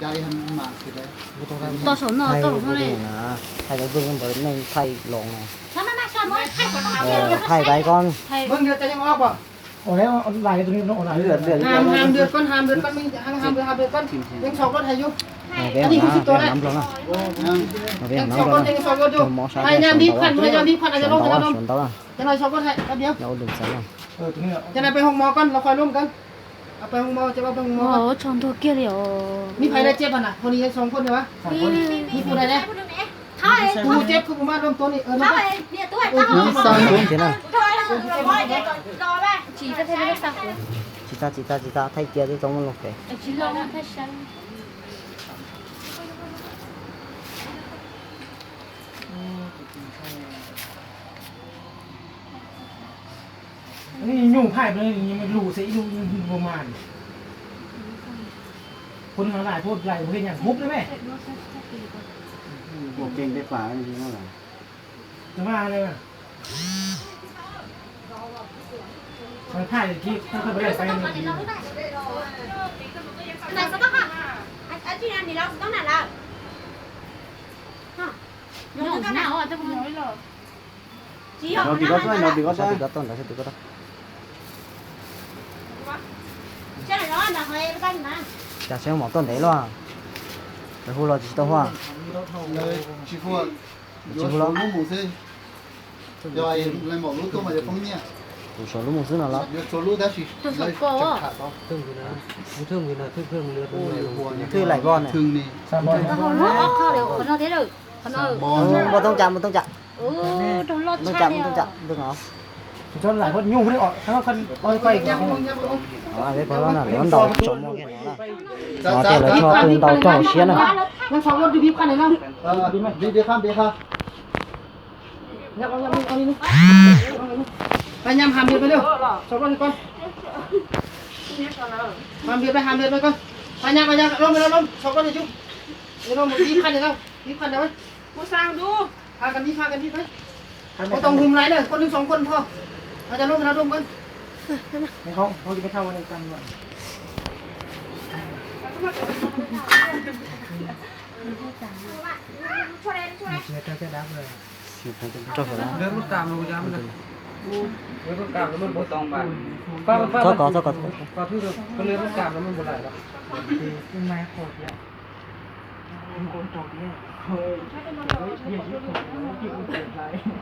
ໃຈຫັ້ນມາຄືໃດ ບໍ່ຕ້ອງໄດ້ ຕໍ່ສອງນອກ ໃຫ້ ຕໍ່ສອງນອກເລີຍ ໃຫ້ໄປເບິ່ງນຳ ເບິ່ງນຳ ໃຫ້ລອງນະ ມາ ມາ ມາ ມາ ໃຫ້ໄປກ່ອນ ໃຫ້ ເບິ່ງເດີ ຈະຍັງອອກບໍ່? ອອກແລ້ວ ເອົາຫຼາຍຕົວນີ້ເນາະ ເອົາຫຼາຍ ເລືອດ ເລືອດ ຫ້າມ ຫ້າມເດືອດກ່ອນ ຫ້າມເດືອດກ່ອນ ມີ ຫ້າມ ຫ້າມເດືອດ ຫ້າມເດືອດກ່ອນ ຍັງສອກລົດໃຫ້ຢູ່ ເອົາໄປ ອັນນີ້ຄືຊິຕົວແລ້ວ ເອົາໄປ ຍັງສອກລົດ ຍັງສອກລົດຢູ່ ໃຫ້ຍາມດີບຄັນ ໃຫ້ຍາມດີບຄັນ ອາດຈະລົງ ອາດຈະລົງ ຈັກໜ່ອຍສອກລົດໃຫ້ ແປັບດຽວ ເອົາດຶງໃສ່ ຈັ່ງໃດໄປໂຮງໝໍກ່ອນ ແລ້ວຄ່ອຍລົມກັນ ເອົາໄປໂຮງໝໍ ຈະເອົາໄປໂຮງໝໍ ໂອ້ ຊອນໂຕກຽວເລີຍ ມີໃຜໄດ້ເຈັບຫັ້ນນະ? ຄົນນີ້ຍັງສອງຄົນເດ້ວະ? ມີ ມີຜູ້ໃດແດ່? ຜູ້ເຈັບຄືບໍ່ມາລົມຕົວນີ້ ເອີ ລົມໄປ ນີ້ຫຍຸ້ງພາຍໄປນີ້ ຍັງໄປຫຼູ່ໃສ່ອີ່ລູກ ຍັງບໍ່ມານີ້ ຄົນເຮົາຫຼາຍໂພດ ຫຼາຍບໍ່ເຮັດຫຍັງ ຮຸບເລີຍແມ່ ບໍ່ເກັ່ງໄດ້ປານີ້ນັ້ນລະ ຈະວ່າເລີຍ ມັນພາຍກີ້ ຖ້າເຂົາບໍ່ໄດ້ໄປນີ້ ນອນດີກໍຊ່ວຍ ນອນດີກໍຊ່ວຍ ນອນດີກໍຕ້ອງ ນອນດີກໍຕ້ອງ ຈະໃຊ້ໝໍຕົ້ນໄດ້ລະ ໄປຮູ້ລະຊິຕ້ອງວ່າ ເລີຍຊິພວກ ຢູ່ໂຊລູມໝູຊື້ ຍອຍ ເລີຍໝໍຮູ້ຕົວມາຈາກຂອງເມຍ ຢູ່ໂຊລູມໝູຊື້ນັ້ນລະ ຢູ່ໂຊລູມໄດ້ຊິ ໂຕສອງກໍ ເທິງຢູ່ນະ ຢູ່ເທິງຢູ່ນະ ເທິງເພິ່ງເລືອດ ໂອ້ຍ ເທິງໄຫຼບໍ່ນະ ເທິງນີ້ ສາມບ່ອນ ເຮົາເນາະ ເຂົ້າເດີ ເຮົາເນາະເດີ ເຮົາເນາະ ບໍ່ຕ້ອງຈັບ ບໍ່ຕ້ອງຈັບ ໂອ້ ໂດນລົດ ບໍ່ຕ້ອງຈັບ ບໍ່ຕ້ອງຈັບ ເບິ່ງເອົາ ຊົນຫຼາຍຄົນ ຍຸງບໍ່ໄດ້ອອກ ຖ້າຄັນ ອອກໄປ ຍັງລົງ ຍັງລົງ ອໍ ເອົາໄວ້ ເພາະວ່ານັ້ນ ມັນດອກ ສອງໝໍແຄ່ນັ້ນລະ ອໍ ເຈົ້າລະຊອບເປັນເຕົາເຈົ້າເຊຍນະ ຍັງສອງລົດຢູ່ ບີບຄັນໃຫ້ເຮົາ ເອີ ບີບ ບີບ ບີບຄັນ ບີບຄັນ ຍັງເອົາ ຍັງເອົານີ້ ພະຍາຍາມຫ້າມເບດໄປເດີ ສອງລົດນີ້ກ່ອນ ຫ້າມເບດໄປ ຫ້າມເບດໄປກ່ອນ ພະຍາຍາມ ພະຍາຍາມ ລົງໄປແລ້ວ ລົງ ສອງລົດນີ້ຢູ່ ເອີ ລົງ ບີບຄັນໃຫ້ເຮົາ ບີບຄັນໃຫ້ເຮົາ ຜູ້ສ້າງດູ ພາກັນດີ ພາກັນດີໄປ ບໍ່ຕ້ອງຮຸມຫຼາຍເດີ ຄົນໜຶ່ງສອງຄົນພໍ ເຮົາຈະລົມ ເຮົາລົມກັນ ໃຫ້ເຂົາ ເຂົາຈະໄປເຂົ້ານຳກັນ ເສຍໃຈຈະດັບເລີຍ ເລືອດມັນຕາມລົງຍາມມັນນະ ເລືອດມັນຕາມແລ້ວມັນບໍ່ຕ້ອງບາດ ເຂົາກໍ ເຂົາກໍ ເລືອດມັນຕາມແລ້ວມັນບໍ່ໄຫຼດອກ ມັນມາໂຄດແລ້ວ ມັນໂກນຕົກແລ້ວ ເອີ ເຮັດຢູ່ ເຮັດຢູ່ ເຮັດຢູ່